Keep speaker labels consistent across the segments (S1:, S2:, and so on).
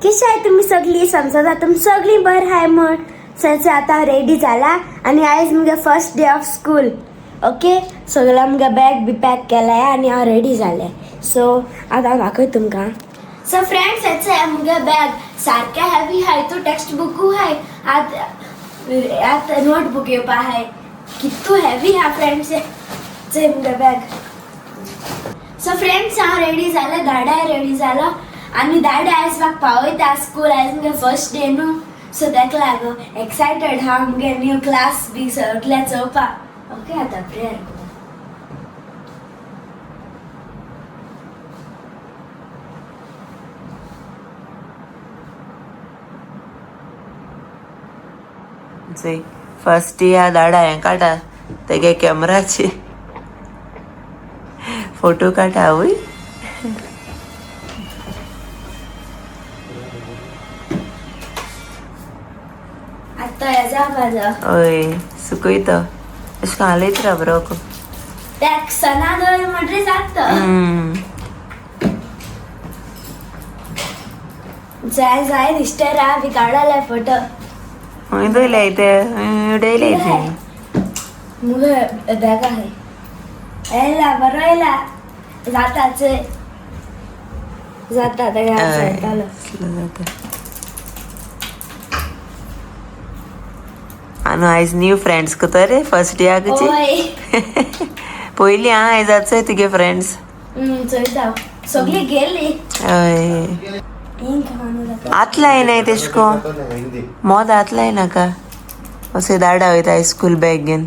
S1: कशी आहे तुम्ही सगळी? समजा तुम सगळी बरं आहे म्हण. सच आता रेडी झाला आणि आयज मुगे first day of school. Okay, सगळं मुगे बॅग बी पॅक केलाय आणि हांव रेडी जालें. सो आतां हांव दाखय तुमकां. सो फ्रेंड्स, हेच मुगे बॅग सारकें हेवी हाय. तूं टेक्स्ट बुकू हाय, आतां आतां नोटबूक येवपा हाय. कितू हेवी हा फ्रेंड्स चोय मुगे बॅग. सो फ्रेंड्स, हांव रेडी जालें, दाडाय रेडी जालो आनी दाडे आयज म्हाका पावयता स्कूल. आयज मुगे फर्स्ट डे न्हू, सो ताका लागून एक्सायटेड हा मुगे न्यू क्लास बी सगळ्या चोवपाक. ओके, आतां प्रेयर कर.
S2: चोय फर्स्ट डे हा दाडा हें काडटा तेगे कॅमराचे फोटो काडटा आवय.
S1: आतां हें जावपा.
S2: हय, सुकयतो अशें करून हालयत राव बरो.
S1: ताका सणा दवर म्हणटरी जाता. जाय जाय दिश्टे रा बी काडले फोटो.
S2: खंय दवरले ते? उडयले ते.
S1: मुगे बॅग आहे येयला बरो येयला. जाता चोय, जाता तेका
S2: हय,
S1: जातालो.
S2: जाता. आनी आयज न्यू फ्रेंड्स करता रे फर्स्ट डेकूच.
S1: ओय.
S2: पयलीं आं आयज चोय तुगे फ्रेंड्स.
S1: चोयता, सगळी गेली.
S2: हय. हात लायनाय तेश कोन मोद हात लायनाका. अशें दाडा वयता स्कूल बॅग घेवन.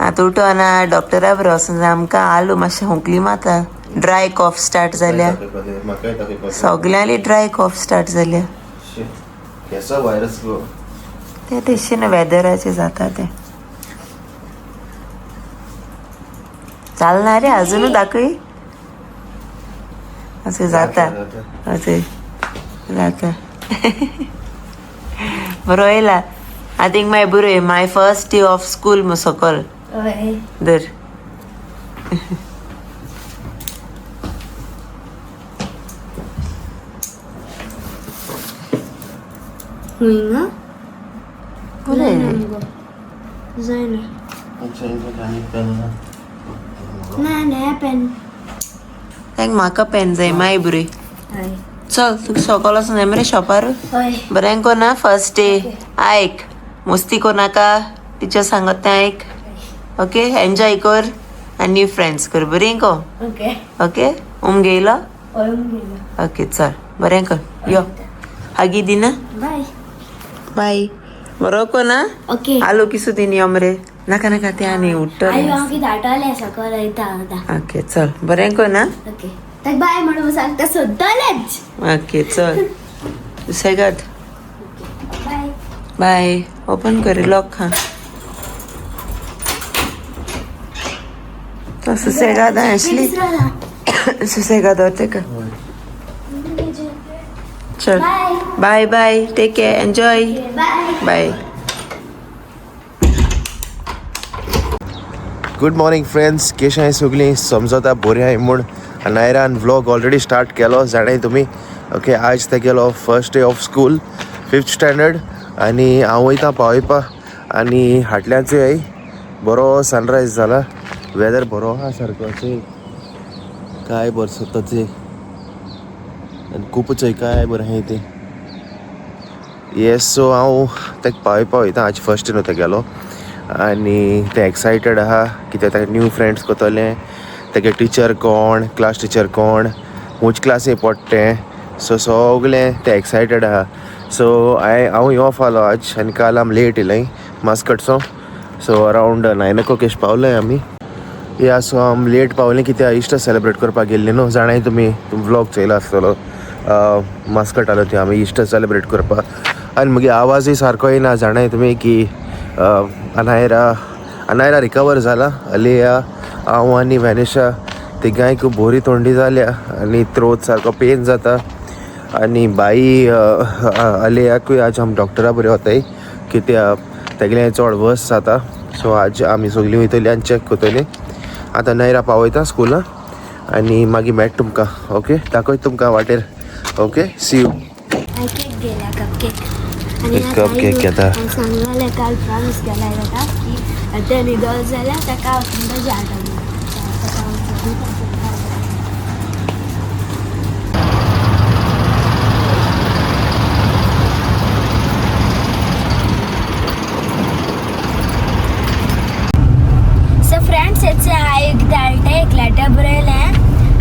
S2: आतां उठोन डॉक्टरा बरो वचून जाय आमकां. आलू मातशें खोंकली माता, ड्राय कॉफ स्टार्ट जाल्या. सगल्यांली ड्राय कॉफ स्टार्ट जाल्या.
S3: केसो व्हायरस गो?
S2: ते तेशें न्हू, वेदराचें जाता तें. चालना रे अजून दाखय. अशें जाता, अशें जाता. बरो येयला. I think my बरो my first day of school मु सकल.
S1: हय.
S2: धर.
S1: हुंगा.
S2: बरें रे.
S1: जायना. ना ना पेन.
S2: तांकां म्हाका पेन जाय माय बरी.
S1: हय.
S2: चल, तुका सकल वचून जाय मरे शॉपार.
S1: हय.
S2: बरें कोना फर्स्ट डे. आयक, मस्ती कोनाका, टिचर सांगत तें आयक. ओके, एन्जॉय कर आनी न्यू फ्रेंड्स कर. बरें को?
S1: ओके.
S2: ओके, उम घेयलो?
S1: हय, गेलो.
S2: ओके, चल, बरें कर. यो, हागी दिना.
S1: बाय.
S2: बाय, बरो कोना.
S1: ओके.
S2: आलू किसू दिन यो मरे. नाका नाका, ते आनी उठ्ठले.
S1: आई, हांव कितें धाडटलें सकल वयता आतां.
S2: ओके, चल, बरें कोना.
S1: ओके, ताका बाय म्हणून सांगता सोदतलेच.
S2: ओके, चल, सुसेगाद.
S1: बाय.
S2: बाय. ओपन कर लॉक. हा, तो सुसेगाद आसली. सुसेगाद तेका. चल.
S1: Bye.
S2: Bye bye, take care, enjoy.
S1: Bye.
S2: Bye.
S3: Good morning friends, केश हांवें सगळीं? समजता बरी आहाय म्हूण. नायरान व्लॉग ऑलरेडी स्टार्ट केलो, जाणाय तुमी. ओके, आज तेगेलो first day of school, fifth standard. आनी हांव वयता पावयपा. आनी हाटल्याचोय बरो सनरायज जाला, वेदर बरो आहा सारको. चोय काय बरो सोदता चोय. आनी खूप चोय काय बरें आहाय तें. येस, सो हांव ताका पावयपा वयता. आज फर्स्ट डे न्हू तेगेलो आनी तें एक्सायटेड आहा कित्याक ताका न्यू फ्रेंड्स कोतोलें, तेगे टिचर कोण, क्लास टिचर कोण, खूंयचे क्लासी पडटा तें. सो सगलें तें एक्सायटेड आहा. सो हांव यो फालो आज आनी काल आमी लेट येयलाय मास्कटसो. सो अरावंड 9 o'clock एश पावले आमी. या, सो आमी लेट पावले कित्याक इस्टर सेलिब्रेट करपाक गेल्ली न्हू, जाणाय तुमी, तुमी व्लॉग चोयला आसतलो. मास्कट आलो ती आमी इस्टर सेलिब्रेट करपाक. आनी मागीर आवाजूय सारको येयना, जाणाय तुमी की अनायरा अनायरा रिकवर जाला. अलिया, हांव आनी वॅनिशा तिगांय खूब बोरी थोंडी जाल्या आनी थ्रोट सारको पेन जाता. आनी बाई अलियाकूय आज आमी डॉक्टरा बरें वताय कित्याक तेगेलें चड वर्स जाता. सो आज आमी सगळीं वयतलीं आनी चॅक करतलीं. आतां नायरा पावयता स्कुलान. आनी मागीर मेळटा तुमकां. ओके, दाखयता तुमकां वाटेर. Okay, see you.
S1: हांव केक गेल्या, कप केक. आनी
S3: एक कप केक घेता.
S1: सांगलें काल, प्रॉमीस केला ताका की तें न्हिदोल जाल्यार ताका हांव तुमकां हाडटा. सो फ्रेंड्स, हेचे हांव एक धाडटा, एक लेटर बरयलें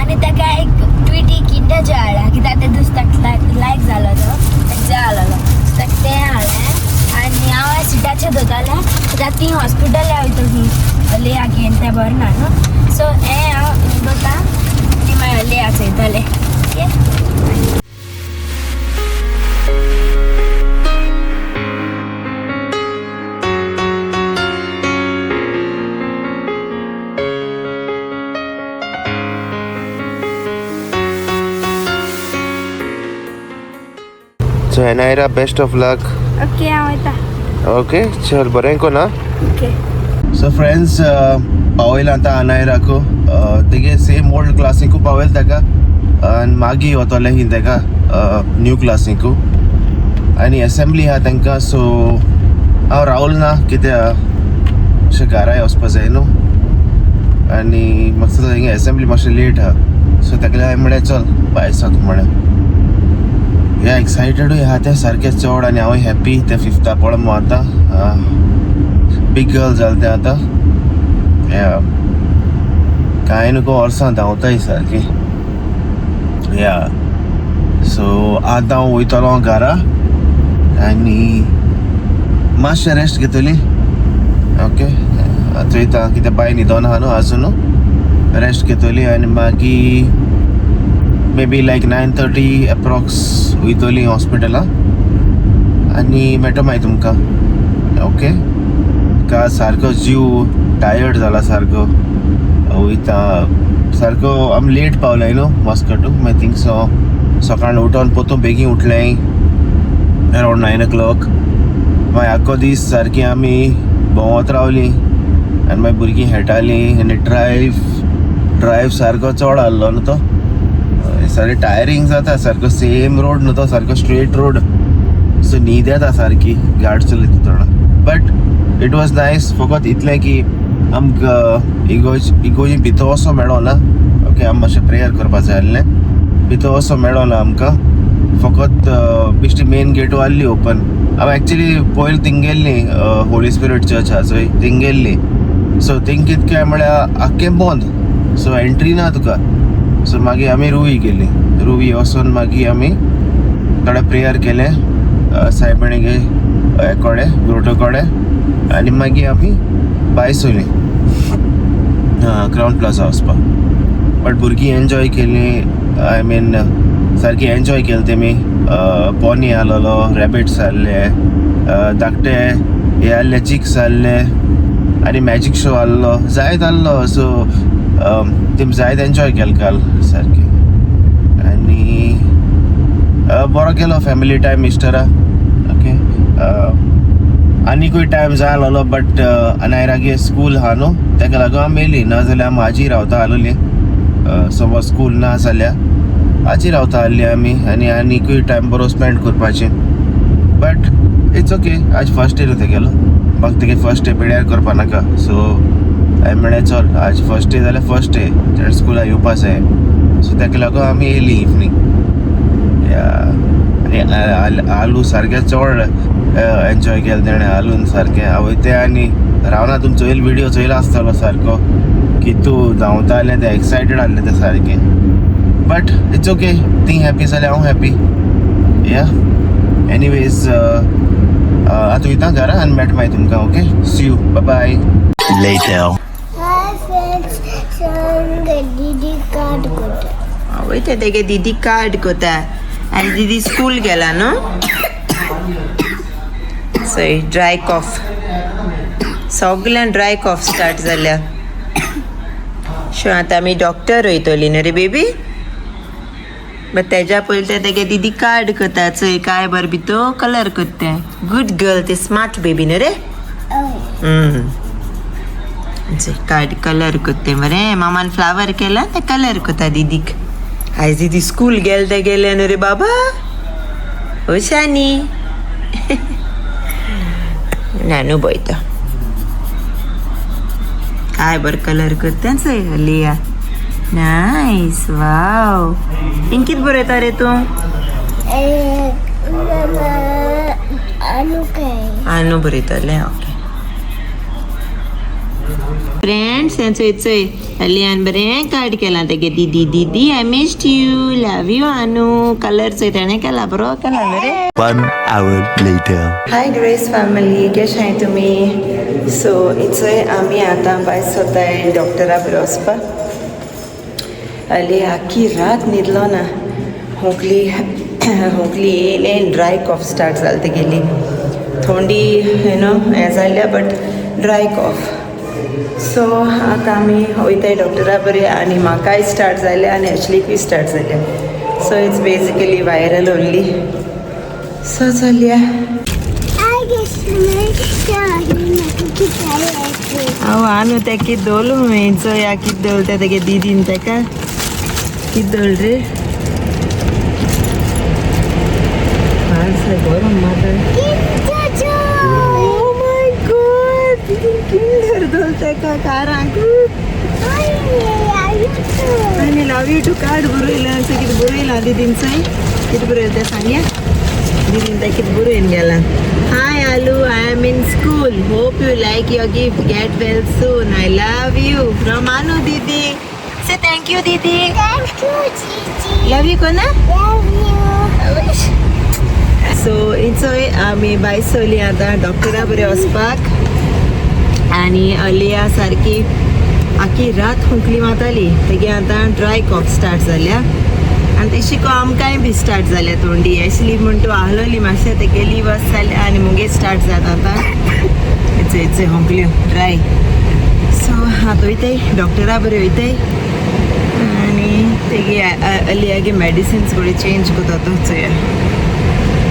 S1: आनी ताका एक ट्विटी किंडर जॉय हाडला, कित्याक ते दीस ताका लायक जालो, तो ताका जाय आसलेलो, ताका तें हाडलें. आनी हांव सिटाचेर दोतालें कित्याक ती हॉस्पिटल वयता ती लेया घेवन, तें बरें ना न्हू. सो हें हांव दोता, ती मागीर लेया चोयतलें. Okay.
S3: So Anaira, best of luck.
S1: Okay, हांव वयता.
S3: ओके, चल, बरें को ना.
S1: ओके.
S3: सो फ्रेंड्स, पावयला आतां अनायराको तेगे सेम ओल्ड क्लासीकू पावयल ताका आनी मागीर वतोलें ही ताका न्यू क्लासीकू आनी एसेंब्ली आहा तांकां. सो हांव रावल ना, कित्याक अशें घराय वचपा जाय न्हू आनी म्हाका दिसता एसेंब्ली मातशें लेट आहा. सो ताका हांवें म्हळें चल भायर सर म्हळें. या, एक्सायटेडूय आहा तें सारकें चड आनी हांवूय हॅप्पी. तें फिफ्था पळोवन मो आतां बीग गर्ल जालें तें आतां. या, कांय नको, वर्सां धांवताय सारकीं. या, सो आतां हांव वयतलो घरा आनी मातशें रेस्ट घेतली. ओके, आतां चोयता कितें, बाय न्हिदोन आहा न्हू आजून, रेस्ट घेतली आनी मागीर maybe like 9:30 approx वयतली हॉस्पिटला आनी मेळटो मागीर तुमकां. ओके, का सारको जीव टायर्ड जाला, सारको वयता सारको. आमी लेट पावले न्हू मस्कटू, मागीर थिंगसो सकाळ उठोन पोतून बेगीन उठलें अरावंड 9 o'clock. मागीर आख्खो दीस सारकी आमी भोंवत रावलीं आनी मागीर भुरगीं खेळटालीं आनी ड्रायव ड्रायव सारको चड आहलो न्हू तो, सारकें टायरींग जाता. सारको सेम रोड न्हू तो, सारको स्ट्रेट रोड, सो न्हीद येता सारकी गाडी चलयता तेन्ना. But it was nice. फकत इतलें की आमकां इगोज इगोजी भितर वचो मेळो ना. ओके, आमी मातशें प्रेयर करपा जाय आसलें, भितर वचो मेळो ना आमकां. फकत बेश्टी मेन गेटू आहली ओपन. हांव एक्चुली पयलीं थिंग गेल्ली, होली स्पिरिट चर्च आहा चोय, थिंग गेल्ली. सो थिंग कित काय म्हळ्यार आख्खें बंद, सो एंट्री ना तुका. सो मागीर आमी रुवी गेली. रुवी वचून मागीर आमी थोडें प्रेयर केलें सायबिणीगे कडेन, ग्रोटो कडेन, आनी मागीर आमी भायर सरलीं क्रावन प्लाजा वचपाक. बट भुरगीं एन्जॉय केलीं, I mean सारकी एन्जॉय केली तेमी. पोनी आहलोलो, रॅबिट्स आहले, धाकटे हे आहले, चिक्स आहले आनी मॅजीक शो आहलो, जायत आहलो. सो तेमी जायत एन्जॉय केलें काल सारकें आनी बरो केलो फॅमिली टायम इस्टरा. ओके, आनीकूय टायम जाय आहलोलो, बट अनायरागे स्कूल आहा न्हू, तेका लागून आमी येयली, ना जाल्यार आमी आजी रावता आहलोली. समज स्कूल ना जाल्यार आजी रावता आहली आमी आनी आनीकूय टायम बरो स्पेंड करपाचें. बट it's okay, आज फर्स्ट डे न्हू तेगेलो, म्हाका तेगे फर्स्ट डे पिड्यार करपा नाका. सो हांवें म्हणलें चल, आज फर्स्ट डे जाल्यार फर्स्ट डे, तेणें स्कुलाक येवपा जाय. सो तेका लागून आमी येयली इवनींग. आनी आलू सारकें चड एन्जॉय केलें तेणें आलून सारकें. आवय तें आनी रावना, तुमी चोयल विडियो चोयला आसतलो सारको की तूं धांवतालें तें, एक्सायटेड आहलें तें सारकें. बट it's okay, ती हॅप्पी जाल्यार हांव हॅप्पी. या, एनिवेज, आतां वयता घरा आनी मेळटा मागीर तुमकां. Okay, see you, bye.
S4: Later.
S5: Hi friends, so दीदी कार्ड कोता.
S2: वयता तेगे दीदी कार्ड कोता आनी दीदी स्कूल गेला न्हू. सय ड्राय कॉफ, सगल्यान ड्राय कॉफ स्टार्ट जाल्या. सो आतां आमी डॉक्टर वयतली न्हू रे बेबी. बट तेज्या पयलीं तें तेगे दीदी कार्ड करता. चोय काय बरें भितर कलर करता. गुड गर्ल ते, स्मार्ट बेबी न्हू रे. कार्ड कलर कोत्ते मरे मामान फ्लावर केला ते कलर कोता दीदीक. आयज दीदी स्कूल गेल ते गेले न्हू रे बाबा. ओ शानी नानू बयता काय बर कलर करता चोय लिया. नायस वाव. इंकित बरयता रे तूं? आनू बरयतलें. ओके फ्रेंड्स हें चोय चोय लियान बरें कार्ड केलां तेगे दीदी. दीदी I missed you, love you Anu. Colour चोय तेणें केला बरो केला रे.
S3: 1 hour later.
S2: Hi Grace family, कशें तुमी? सो इचोय आमी आतां भायर सोताय डॉक्टरा बरें वचपाक. अली आख्खी रात न्हिदलो ना. खोंकली खोंकली येयलें, ड्राय कॉफ स्टार्ट जाल तेगेली. थोंडी you know हें जाल्या बट ड्राय कॉफ. सो आतां आमी वयताय डॉक्टरा बरें आनी म्हाकाय स्टार्ट जालें आनी एशलीकूय स्टार्ट जालें. So it's basically viral only. So चलया. हांव आनू तेका कितें दवरलो हांवें चोया कितें दवरता तेगे दीदीन तेका कितें दवरलें रे. गरम मात. Oh my God, दीदीन किंडर दवरलें तेका कारांक. आनी लव you to card बरयलां. कितें बरयलां दीदीन चोय कितें बरयलां तें सांगया. दीदीन तें कितें बरोवन गेलां. Hi Alu, I am in school. Hope you like your gift. Get well soon. I love you. From Anu Didi. Say thank you, Didi.
S5: Thank you, Didi.
S2: Love you, Kona?
S5: Love you.
S2: So, इचोय आमी भायर सरली आतां डॉक्टरा बरें वचपाक. आनी अलिया सारकी आखी रात खोंकली मारताली तेगे आतां ड्राय कॉफ स्टार्ट जाल्या आनी तेशी आमकांय बी स्टार्ट जाल्या तोंडी. एशली म्हण तूं आहलोली मातशें तेगेली बस जाल्या आनी मुगे स्टार्ट जाता आतां. इचे इचे खोंकल्यो ड्राय. सो आतां वयताय डॉक्टरा बरें वयताय आनी तेगे अलियागे मेडिसिन्स गोळी चेंज करता तो चोया.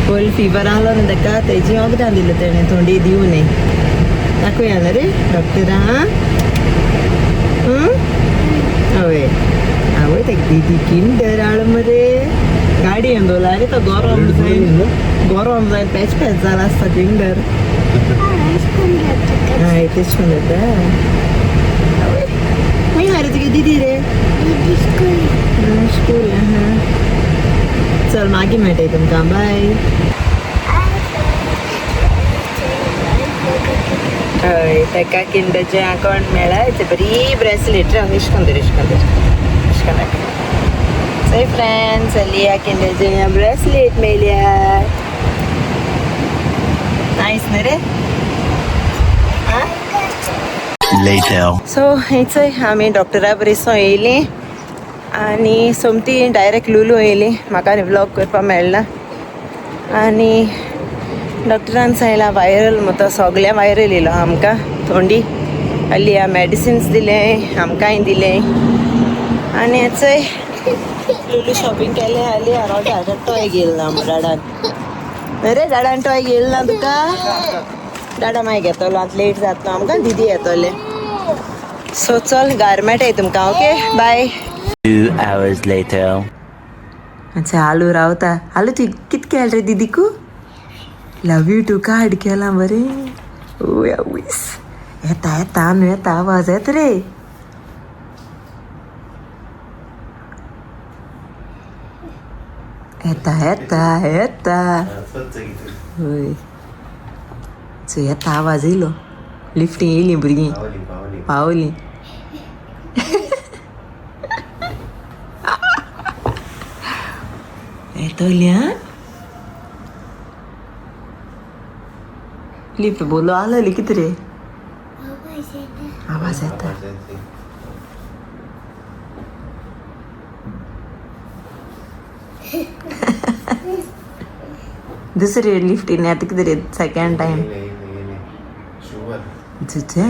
S2: फूल फिवर आहलो न्हू तेका तेजी वखदां दिलें तेणें थोंडी दिवं न्ही. दाखोवया न्हू रे डॉक्टरा. हय आवय तेका दीदी किंडर हाड मरे. गाडयेन दवरला रे तो गरम जायन गरम जायन पॅच पॅच जाला आसता किंडर. हय तेश कोन जाता. खंय हा रे तुगे दीदी रे? स्कूल. हां चल मागीर मेळटाय तुमकां. बाय. हय तेका किंडरचें अकावंट मेळ्ळा. बरी ब्रेसलेट रे. इश्कोन धर इश्कोन धर इश्कोन. सो फ्रेंड्स अलिया किंडरचें ब्रेसलेट मेळ्ळ्या. नायस न्हू रे. सो हेचय आमी डॉक्टरा बरें येयलीं आनी सोमती डायरेक्ट लुलू येयली. म्हाका आनी व्लॉग करपाक मेळना. आनी डॉक्टरान सांगलां वायरल म्हूण सगळें वायरल येयलो आमकां थोंडी. अलिया मेडिसिन्स दिलें आमकांय दिलें. आनी चोय लुलू शॉपिंग केलें. अलिया रोडा टॉय घेयल ना डाडान. अरे डाडान टॉय घेयल ना तुका? डाडा मागीर घेतलो आतां लेट जातलो आमकां. दिदी येतले. सो चल घार मेळटाय तुमकां. Okay bye.
S4: 2 hours later.
S2: अच्छा आलू रावता. आलू तूं कित केलें रे दीदीकू? लव you to card केलां बरें. ओय आवयस येता येता न्हू येता आवाज येता रे. येता येता येता. हय चोय येता आवाज येयलो. लिफ्टी येयली भुरगीं पावली. येतली आं लिफ्ट बोलो आसलेली कितें रे आवाज येता. दुसरी लिफ्टीन येता कितें रे सेकंड टायम. तुझे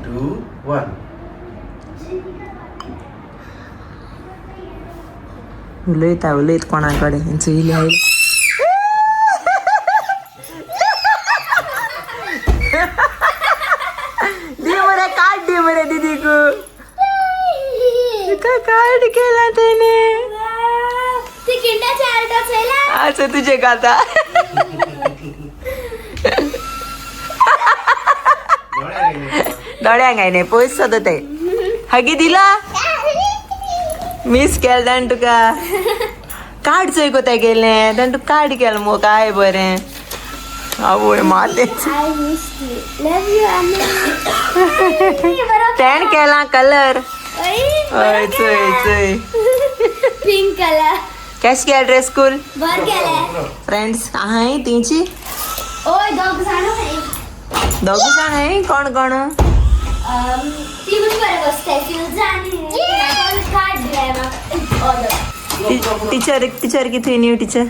S3: 2 1.
S2: उलयता उलयत कोणा कडेन चोयली आयली. दी मरे काड दी मरे दीदी. कार्ड केला तेने.
S1: ती किंडाच्या आर्ट चोयला.
S2: असं तुझे गाता. दोळ्यांक काय नाही, पयस सद ते हागी दिला मिस केलं ताणें तुका. कार्ड चोय गो गेलें ताणें तुका कार्ड केलें मगो. काय बरें, आवय माते.
S1: I miss you, love you. बरो.
S2: तेणें केला कलर. हय, चोय चोय.
S1: Pink colour.
S2: केशें गेलें रे स्कूल?
S1: बर गेले.
S2: फ्रेंड्स आहाय तेंची?
S1: ओय, दोग जाण.
S2: दोग जाण हाय. कोण कोण?
S1: ती पण बरं बसताय फिल्जा आणि कार्ड दिलाय म्हाका.
S2: टिचर, टिचर कितें न्यू टिचर?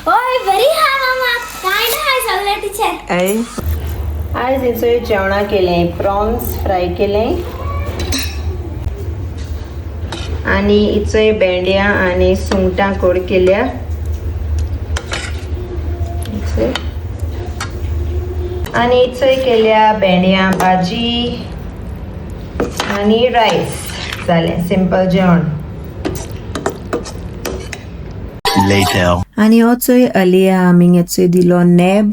S1: ओय, बरी हा मामा, काय ना हाय सगळे टिचर.
S2: ऐ, आयज हेचोय जेवणा केलें, प्रॉन्स फ्राय केलें आनी इचोय भेंड्या आनी सुंगटां कोड केल्या इचोय. आनी इचोय केल्या भेंड्या भाजी आनी रायस. जालें सिंपल जेवण.
S4: Later.
S2: आनी हो चोय अलिया आमी चोय दिलो नॅब.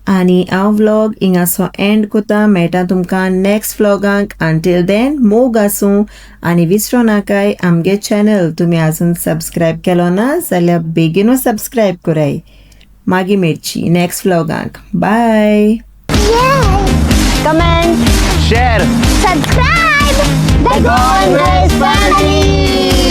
S2: आनी हांव व्लॉग हिंगासो एंड कोता. मेळटा तुमकां नेक्स्ट व्लॉगांक. अंटील then मोग आसूं आनी विसरो नाकाय, आमगे चॅनल तुमी अजून सबस्क्रायब केलो ना जाल्यार बेगीनूच सबस्क्रायब कराय. मागीर मेळची next व्लॉगांक. Bye.
S1: Comment,
S3: share,
S1: subscribe. The Golden Family.